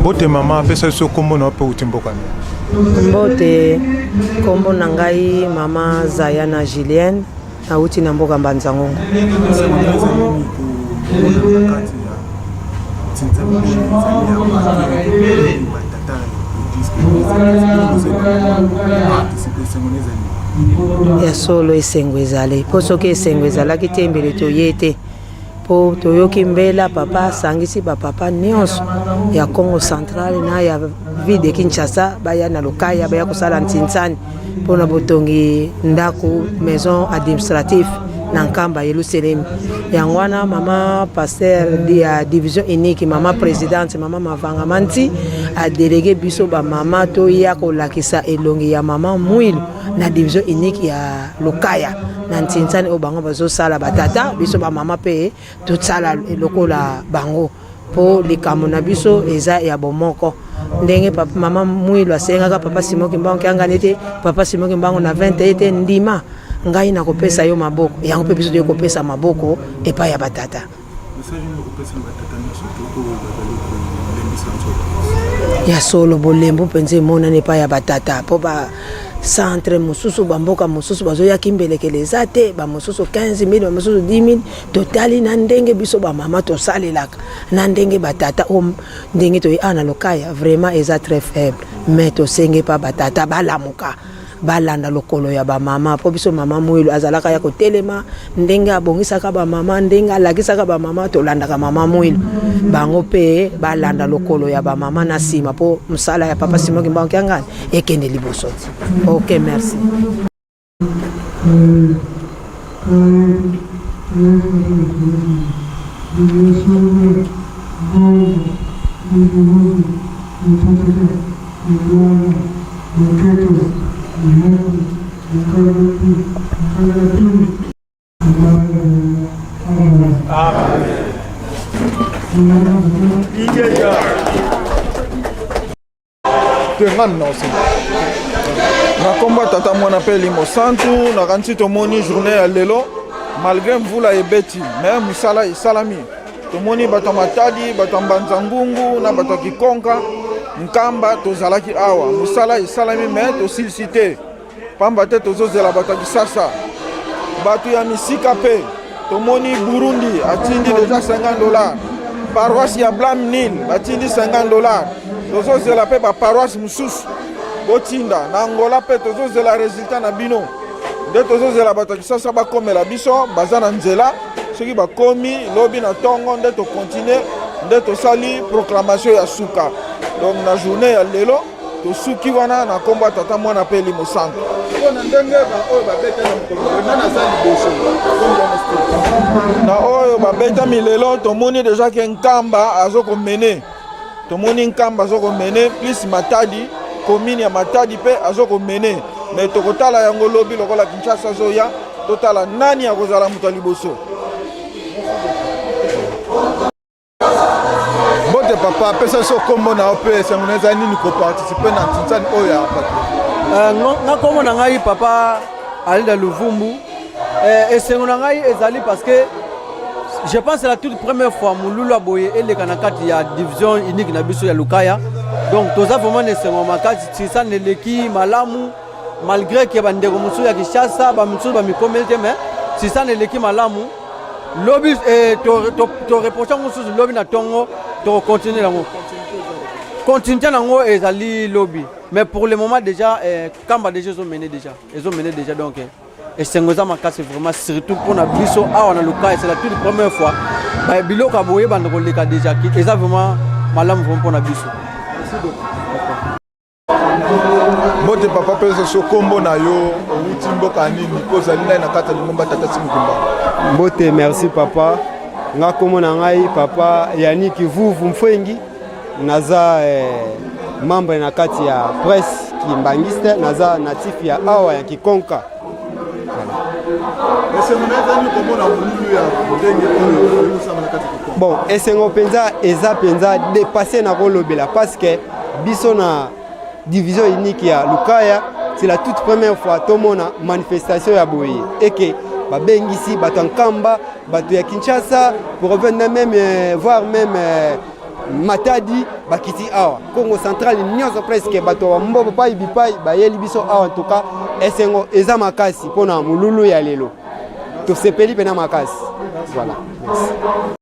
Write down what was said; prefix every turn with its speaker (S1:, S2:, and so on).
S1: Mbote mama, pesa biso nkombo na yo mpe outi mboka nini?
S2: Mbote, nkombo na ngai mama Zayana Julienne, nauti na mboka Mbanza-Ngungu. Ya solo esengo ezali, mpo soki esengo ezalaki te mbele toye te. Po toyoki mbela papa asangisi ba papa nionso ya Congo central na ya ville de Kinshasa baya na Lukaya baya kosala ntinsani mpo na botongi ndako maison administrative na Nkamba Yelusalemi. Yango wana mama pasteur ya division unique, mama presidente, mama Mavanga Manti adelege biso ba mama toya kolakisa elongi ya mama Mwilu na division unique ya Lukaya na ntinsani oyo bango bazosala batata, biso bamama mpe tosala lokola bango mpo likambo na biso eza ya bomoko. Ndenge papa, mama Mwilu asengaka papa Simon Kimbangu Kiangani ete papa Simon Kimbangu na 20 ete ndima ngai nakopesa yo maboko, yango mpe biso toyei kopesa maboko epai ya batata.
S1: Message nini okopesa na batata nyonso to oyo bazali kolembisa nzoto?
S2: Ya solo bolembu mpenza emonani epai ya batata mpo ba centre mosusu bamboka mosusu bazoya kimbelekele eza te, bamosusu 15000 bamosusu 10000. Totali na ndenge biso bamama tosalelaka na ndenge batata oyo ndenge toye awa na Lokaya vraiment eza très faible, mais tosenge epa batata balamuka balanda lokolo ya bamama mpo biso mama Mwilu azalaka ya kotelema ndenge abongisaka bamama, ndenge alakisaka bamama, tolandaka mama Mwilu, bango mpe balanda lokolo ya bamama na nsima mpo mosala ya papa Simon Kimbangu Kiangani ekende liboso. Ok, merci.
S1: Te nga na
S3: na nkombo ya tata mwana mpe elimo santu nakanisi tomoni journée ya lelo malgré mvula ebeti me mosala esalami tomoni bato ya matadi bato ya mbanza ngungu na bato ya kikonka nkamba tozalaki awa mosala esalami me tosilisi te pamba te tozozela bato ya kisasa bato ya misika mpe tomoni burundi atindi deja 50 dollars paroisse ya blam nil batindi 50 dollars tozozela mpe baparoisse mosusu botinda na angola mpe tozozela resultat na bino nde tozozela bato ya kisasa bakomela biso baza na nzela soki bakomi lobi na ntongo nde tokontinue nde tosali proclamation ya suka donc na journée ya lelo tosuki wana na nkombo ya tata mwana mpe elimo santu
S1: mpo na ndenge baoyo babetami na mokolo nani aza liboso
S3: na oyo babetami lelo tomoni deja ke nkamba azokomene tomoni nkamba azokomene plus matadi commune ya matadi mpe azokomene me tokotala yango lobi lokola kinshasa azoya totala nani akozala moto ya liboso.
S1: Mbote papa, pesa biso kombo na yo mpe esengo na ezali nini koparticipe na ntinsani oyo ya patrie?
S4: Euh, nga kombo na ngai papa Alida Luvumbu. Euh, esengo na ngai ezali parce que je pense c'est la toute première fois molulu ya boye eleka na kati ya division unique na biso ya Lukaya. Donc toza vraiment na esengo makasi, ntinsani eleki malamu malgré que bandeko mosusu ya Kinshasa ba mosusu bamikomeli te mais ntinsani eleki malamu. Lobi eh, to to to reproche yango mosusu lobi na tongo tokocontinue yango continuité nango ezali lobi mais pour le moment déjà eh, kamba déjà ezomene déjà ezomene déjà donc eh, esengo eza makasi vraiment surtout mpona biso awa na Lukaya c'est la toute première fois ba biloko ya boye ebanda koleka déjà eza vraiment malamu vraiment mpona biso.
S1: Mbote papa, pesa so kombo na yo, owuti mboka nini mpo ozali nani na kati ya lingomba tata Simon Kimbangu?
S5: Mbote, merci papa. Nga kombo na ngai papa Yannick Vuvu Mfwengi, naza eh, membre na kati ya presse kimbangiste, naza natif ya awa ya Kikonka.
S1: Esengo na ezali komona molulu ya ndenge oyo ekosama na kati ya Kikonka.
S5: Bon, esengo mpenza eza mpenza dépassé na kolobela parce que biso na division unique ya Lukaya c'est la toute première fois tomona manifestation ya boye eke babengisi bato ya Nkamba, bato ya Kinshasa pour revenir même euh, voir même euh, Matadi bakiti awa, Congo Central nyonso presque, bato ya bambobo pai bipai bayeli biso awa. En tout cas, esengo eza makasi mpona molulu ya lelo, tosepeli mpena makasi. Voilà, merci.